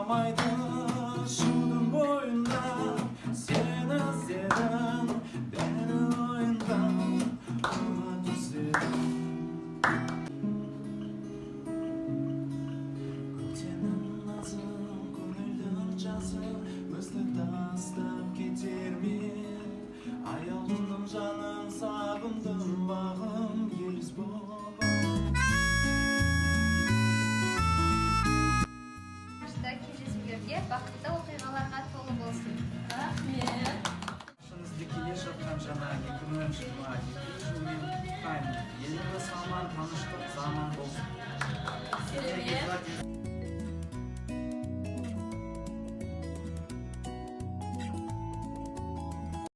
Алмайды шудың бойында. Сені іздедім, бәрі ойында, ойға түзедім. Көктемнің назы, көңілдің жазы, бізді тастап кетер ме? Аяулым, жаным, сағындым, бағым, елес болып. Қуанышты кездесулерге, бақытты оқиғаларға толы болсын. Рахмет. Баршаңызды келе жатқан жаңа 2022 жылмен құттықтаймын. Еліміз аман, тыныштық заман болсын. Керемет.